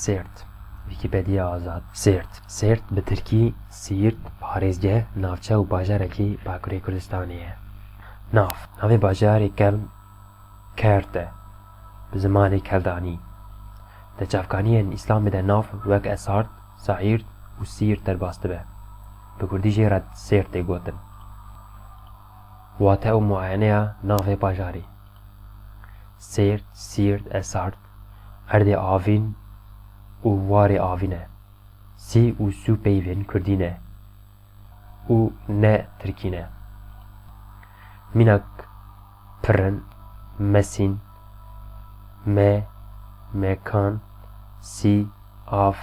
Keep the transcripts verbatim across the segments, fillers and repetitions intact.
Sêrt. Wîkîpediya Azad. Sêrt. Sêrt bi tirkî Siirt, parêzgeh, navçe û bajarekî Bakurê Kurdistanê ye. Nav. Navê bajarê kelm Kert e. Bi zimanê keldanî. Di çavkaniyên Îslamê de nav wek Esart, Saîrt û Siirt derbas dibe. Bi kurdî jê re Sêrt tê gotin. Wate û muayeneya navê bajarê. Sêrt, Siirt, Esart, erdê avîn û warê avîn e. Sî û sû peyvên kurdî ne û ne tirkî ne. Mînak pirin, mesîn, me, mekan, sî, av,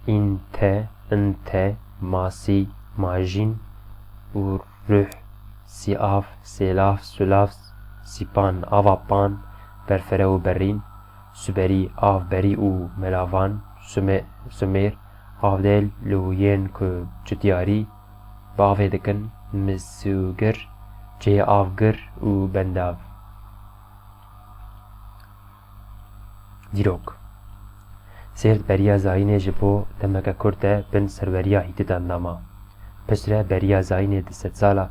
înte, inte, masî, majîn û ruh, sîav, sêlav, sulav, sîpan, avapan, berfere û berîn, suberî, avberî û melavan, sume-, sumêr, avdel, li û yên ku çitiyarî bi avê dikin, misûgir, cihê avgir û bendav. Dîrok. Sêrt beriya zayînê ji bo demeke kurt de bin serweriya Hîtitan de ma. Piştre beriya zayînê di sedsala,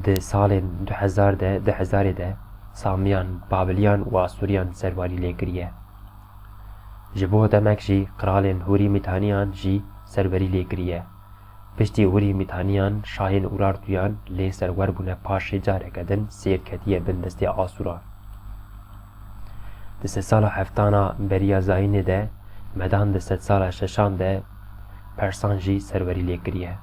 di salên du hezar de, du hezarê de Samiyan, Babiliyan û Asûriyan serwerî lê kiriye. Ji bo demek jî qiralên Hûrî Mîtaniyan jî serwerî lê kiriye. Piştî Hûrî Mîtaniyan şahên Urartuyan lê serwer bûne, paşê careke din Sêrt ketiye bin destê Asûran. Di sedsala heftana beriya zayînê de, medan di sedsala şeşan de Persan jî serwerî lê kiriye.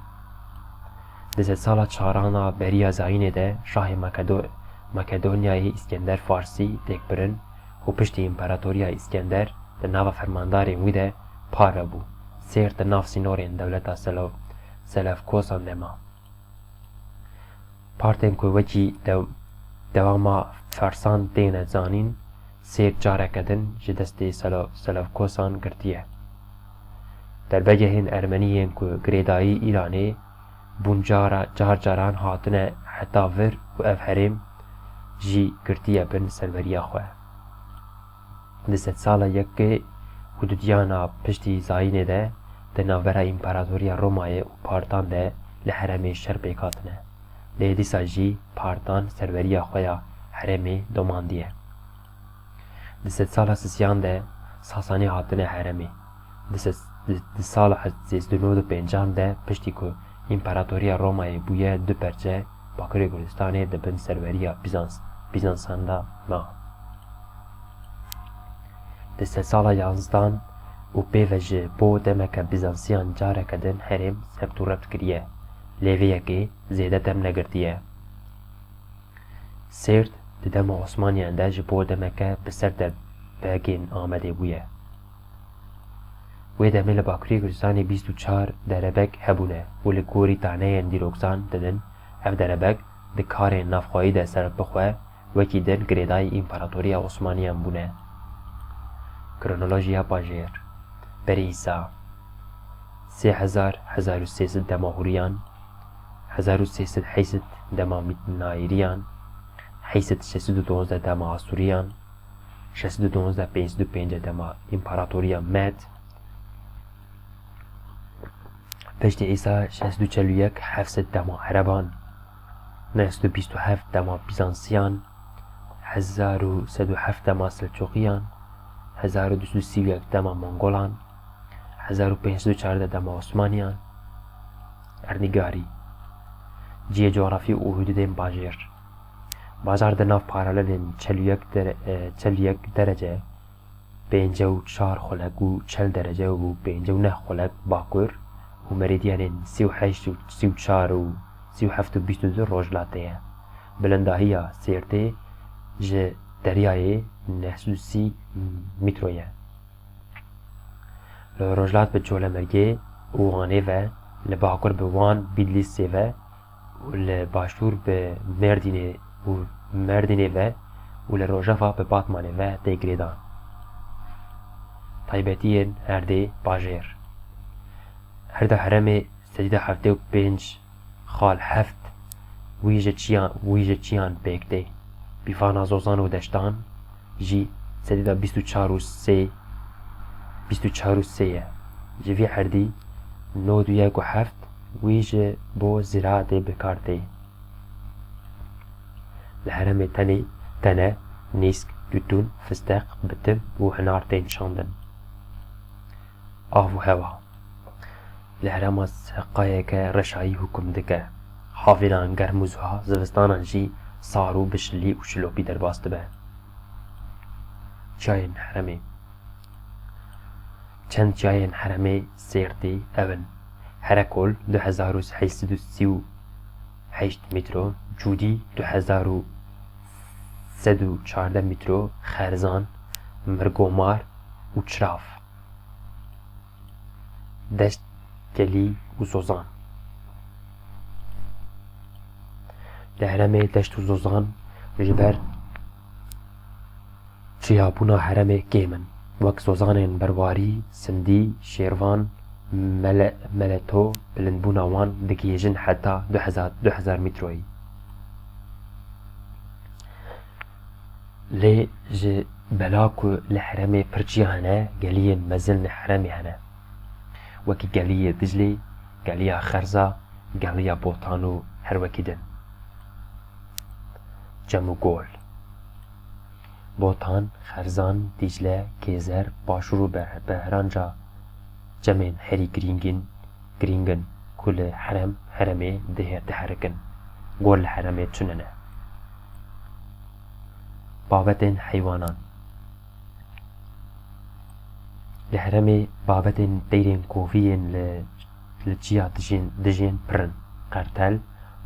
Di sedsala çarana beriya zayînê de şahê Makedo-, Makedonyayê Îskender Farsî têk birin û piştî împaratoriya Îskender di nava fermandarên wî de pare bû. Sêrt di nav sînorên dewleta Selo-, Selevkosan de ma. Partên ku wekî dew-, dewama Fersan têne zanîn, Sêrt careke din ji destê Selo-, Selevkosan girtiye. Derbegehên Ermenî yên ku girêdayî Îranê bûn cara, car caran hatine heta vir û ev herêm jî girtiye bin serweriya xwe. Di sedsala yekê û dudiyana piştî zayînê de di navbera Împaratoriya Romayê û Partan de li herêmê şer pêk hatine. Lê dîsa jî Partan serweriya xwe ya herêmê domandiye. Di sedsala sisiyan de Sasanî hatine herêmê. Di ses-, di, di sala sêzdeh û nod û pêncan de piştî ku Împaratoriya Romayê bûye du perçe, Bakurê Kurdistanê di bin serweriya Bizans, Bizansan de ma. Di sedsala yanzdan û pê ve ji bo demeke Bizansiyan careke din herêm sebt û rept kiriye, lê vê yekê zêde dem negirtiye. Sêrt di dema Osmaniyan de ji bo demeke bi ser derebegên Amedê bûye. Wê demê li Bakurê Kurdistanê bîst û çar derebeg hebûne û li gorî taneyên dîrokzan didin, ev derebeg di karên navxweyî de serbixwe wekî din girêdayî Împaratoriya Osmaniyan bûne. Kronolojiya pajêr. Berî Îsa. Sê hezar, hezar û sê sed dema Hûriyan, hezar û sê sed heyşt dema Mît-, Nayiriyan, heyşt şeş sed û duwazdeh dema Asûriyan, şeş sed û duwazdeh pênc sed û pênc dema Împaratoriya Med, Piştî Îsa şeş sed û çel û yek heft sed dema Ereban, neh sed û bîst û heft dema Bîzansiyan, hezar û sed û heft dema Selçûqiyan, hezar û du sed û sî û yek dema Mongolan, hezar û pênc sed û çardeh dema Osmaniyan. Erdnîgarî. Cihê cografî û hududên bajêr. Bajar di nav paralelên çel û yek dere-, e, çel û yek derece, pêncî û çar xulek û çel derece û pêncî û neh xulek bakur û merîdyenên sî û heşt û sî û çar û sî û heft û bîst û du rojhilatê ye. Bilindahiya Sêrtê ji deryayê neh sed û sî mîtro ye. Li rojhilat bi Colemêrgê û Wanê ve, li bakur bi Wan, Bîdlîsê ve, û li başûr bi Mêrdînê û Mêrdînê ve û li rojeva bi Batmanê ve tê girêdan. Taybetiyên erdê bajêr. Erda herêmê sedî de heftê û pênc xal heft wî ji çiyan, wî ji çiyan pêk tê. Pîvana zozan û deştan jî sedî de bîst û çar û sê bîst û çar û sê ye. Ji vî erdî nod û yek û heft wî ji bo ziraetê bi kar tê. Li herêmê tenê tene, nîsk, tutûn, fisteq, bitim û hinar tên çandin. Av û hewa. Li herêma Seqayeke reşayî hukm dike. Havînan germ û zuha, zivistanan jî sar û bi şilî û şilopî derbas dibe. Çiyayên herêmê. Çend çiyayên herêmê Sêrtê ev in: Herekol du hezar û heyt sed û sî û heşt metro, Cûdî du hezar û sed û çardeh metro, Xerzan, Mirgomar û Çirav. Deşt, Gelî û Zozan. Di herêmê deşt û zozan ji ber çiyabûna herêmê kêm in, wek zozanên Berwarî, Sindî, Şêrvan, Mele-, Meleto, bilindbûna wan digihêjin heta du hezar, du hezar metroyî. Lê ji bela ku li herêmê pir çiya hene, geliyên mezin li herêmê hene. Wekî Geliyê Diclê, Geliya Xerza, Geliya Botan û her wekî din. Cem û Gol. Botan, Xerzan, Dîcle, Kêzer, Başûr û Be-, Behranca cemên herî girîng in, girîng in ku li herêm, herêmê dihe-, diherikin. Gol li herêmê tune ne. Babetên heywanan. Li herêmê babetên teyrên kovî yên li, li çiya dijên, dijên pir in. Qertel,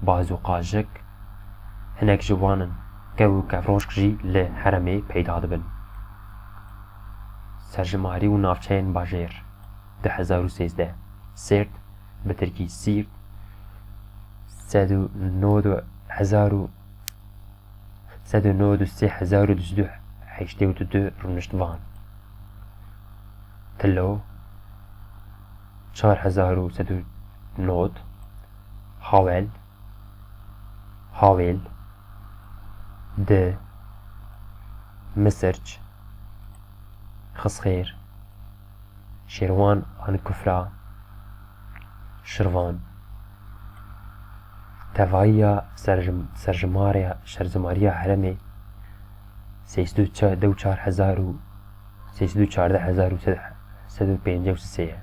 baz û qajik, hinek ji wan in. Kew û kevrojk jî li herêmê peyda dibin. Serjimarî û navçeyên bajêr, du hezar û sêzdeh. Sêrt, bi tirkî Siirt, sed û nod û hezar û sed û nod û sê hezar û du sed û heştê û du rûniştvan. Tilo, çar hezar û sed û nod. Hawel, Hawêl, Di, Misirç, Xisxêr, Şêrwan an Kufra, Şirvan. Tevahiya serjim-, serjimariya, serjimariya herêmê sê sed û çar hezar û sê sed û çardeh hezar û sed û pêncî û sê ye.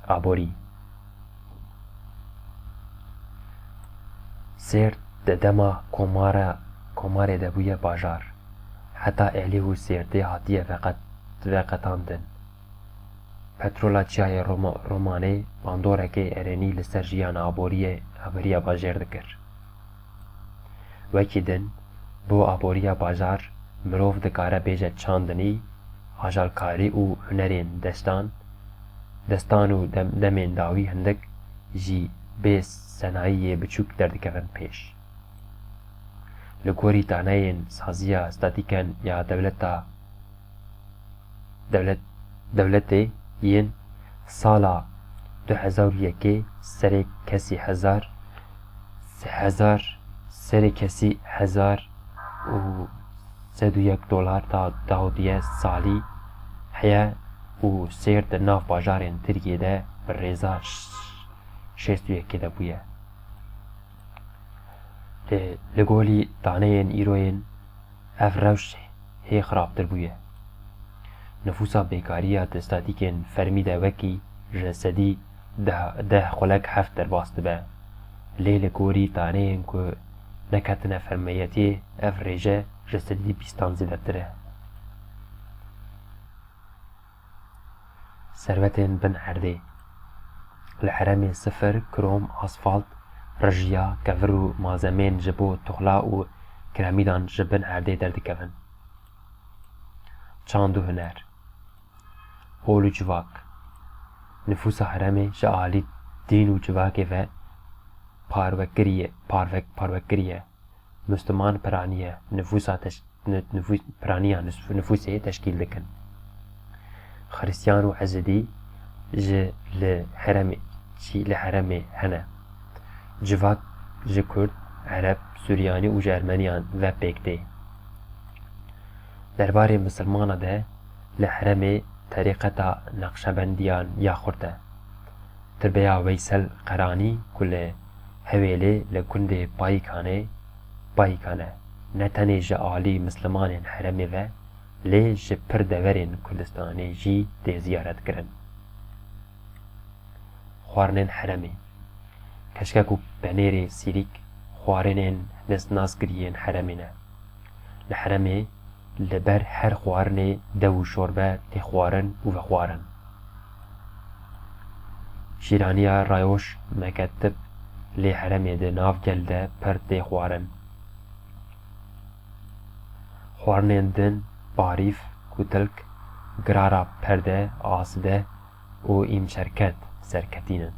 Aborî. Sêrt di dema komara, komarê de bûye bajar. Heta Êlih û Sêrtê hatiye veqet-, veqetandin. Petrola Çiyayê Roma-, Romanê bandorekê erênî li ser jiyana aboriyê, aboriya bajêr dikir. Wekî din, bo aboriya bajar mirov dikare bêje çandinî, ajalkarî û hunerên destan, destan û dem-, demên dawî hindik jî bê senayiyê biçûk derdikevin pêş. Li gorî daneyên saziya statîken ya dewleta dewlet, dewletê yên sala du hezar û yekê serê kesî hezar, hezar, serê kesî hezar û sed û yek dolar da, dahotiye salî heye û sêr di nav bajarên Tirkiyê de bi rêza ş-, şêst û yekê de bûye. Lê li gorî daneyên îroyên ev rewş hê xirabtir bûye. Nifûsa bêkariya di statîkên fermî de wekî ji sedî deh, deh xulek heft derbas dibe. Lê li gorî daneyên ku neketine fermeyetiyê, ev rêje ji sedî bîstan zêdetir e. Servetên bin erdê. Li herêmê sifir, krom, asfalt, rijiya, kevir û malzemeyên ji bo tuxla û kiremîdan ji bin erdê derdikevin. Çand û huner. Ol û civak. Nifûsa herêmê ji alî dîn û civakê ve parvekirî ye, parvek-, parvekirî ye. Musliman piraniye nifûsa teş-, ni-, nifû-, piraniya nus-, nifûsê teşkîl dikin. Xristiyan û Ezidî ji li herêmê, çî li herêmê hene. Civak ji Kurd, Ereb, Suryanî û ji Ermeniyan ve pêk tê. Derbarê misilmana de Li herêmê terîqeta Neqşebendiyan ya xurt e. Tirbeya Weysel Qeranî ku li Hewêlê li gundê Payîkanê, Payîkan e, ne tenê ji alî mislimanên herêmê ve, lê ji pir deverên Kurdistanê jî tê ziyaretkirin. Xwarinên herêmê. Keşkek û penêrê sîrîk xwarinên nesnaskirî yên herêmê ne. Li herêmê li ber her xwarinê dew û şorbe tê xwarin û vexwarin. Şîraniya Rayoş, Meketib lê herêmê di nav gel de pir tê xwarin. Xwarinên din, parîf, kutilk, girara perde, aside û îmşerket serketîn in.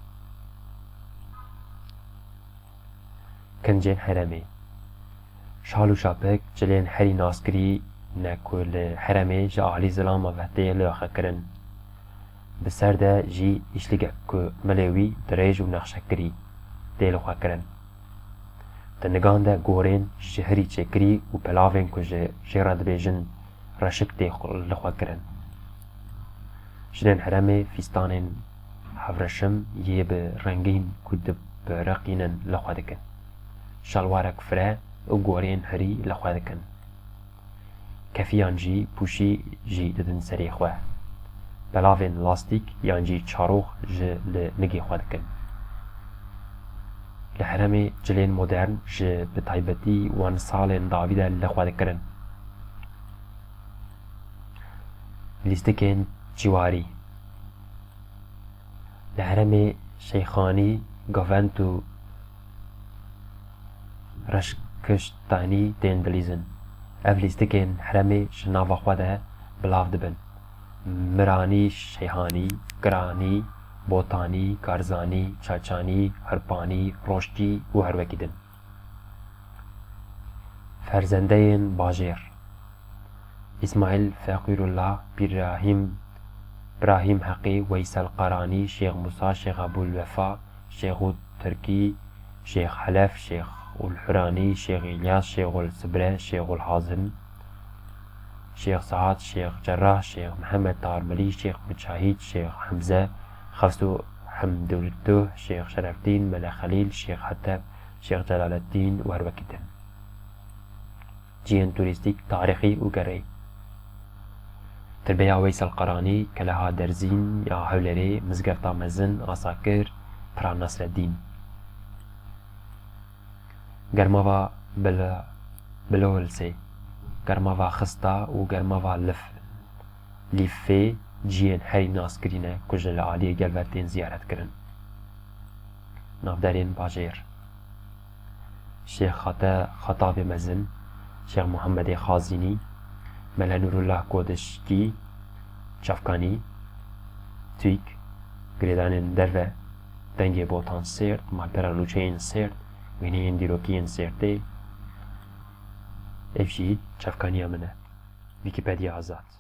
Kincên herêmê. Şal û şapik, cilên herî naskirî ne ku li herêmê ji alî zilama ve tê lixwekirin. Bi ser de jî îşligek ku milê wî dirêj û nexşekirî tê lixwekirin. Di nigan de gorên ji hirî çêkirî û pelavên ku ji jê re dibêjin reşik tê lixwekirin. Jinên herêmê fîstanên hevreşim yê bi rengîn ku dibiriqînin lixwe dikin. Şalwarek fire û gorên hirî lixwe dikin. Kefiyan jî, pûşî jî didin serê xwe. Pelavên lastîk yan jî çarox ji li nigê xwe dikin. Li herêmê cilên modern ji bi taybetî wan salên dawî de lixwe dikirin. Lîstikên çiwarî. Li herêmê Şeyxanî, Govent û Reşkiştanî tên dilîzin. Ev lîstikên herêmê ji nava xwe de bilav dibin. Miranî, Şeyhanî, Giranî, Botanî, Karzanî, Çaçanî, Hirpanî, Roşkî û her wekî din. Ferzendeyên bajêr. Îsmaîl Feqîrullah, Birahîm, Birahîm Heqî, Weysel Qaranî, Şêx Musa, Şêx Ebûl Wefa, Şêxû Tirkî, Şêx Helef, Şêxûl Huranî, Şêx Îlyas, Şêxûl Sibre, Şêxûl Hazim, Şêx Saad, Şêx Cerrah, Şêx Mihemed Tarmilî, Şêx Miçahîd, Şêx Hemze, Xefsû Hemdûltuh, Şêx Şerefdîn, Mele Xelîl, Şêx Heteb, Şêx Celaleddîn û her wekî din. Cihên turîstîk, tarîxî û gerê. Tirbeya Weysel Qaranî, Keleha Derzîn ya Hewlêrê, Mizgefta Mezin, Asakir, Pira Nasreddîn. Germava Bil-, Bilolsê, Germava Xista û Germava Lif-, Lîfê ciyên herî naskirî ne ku ji li aliyê gel ve tên ziyaretkirin. Navderên bajêr. Şêx Xate-, Xetabê Mezin, Şêx Muhammedê Xazînî, Mele Nûrullah Kodişkî, Çavkanî, Tûyk, girêdanên derve, dengê Botan Sêrt, malpera nûçeyên Sêrt, wêneyên dîrokî yên Sêrtê. Ev jî çavkaniya min e. Wîkîpediya Azad.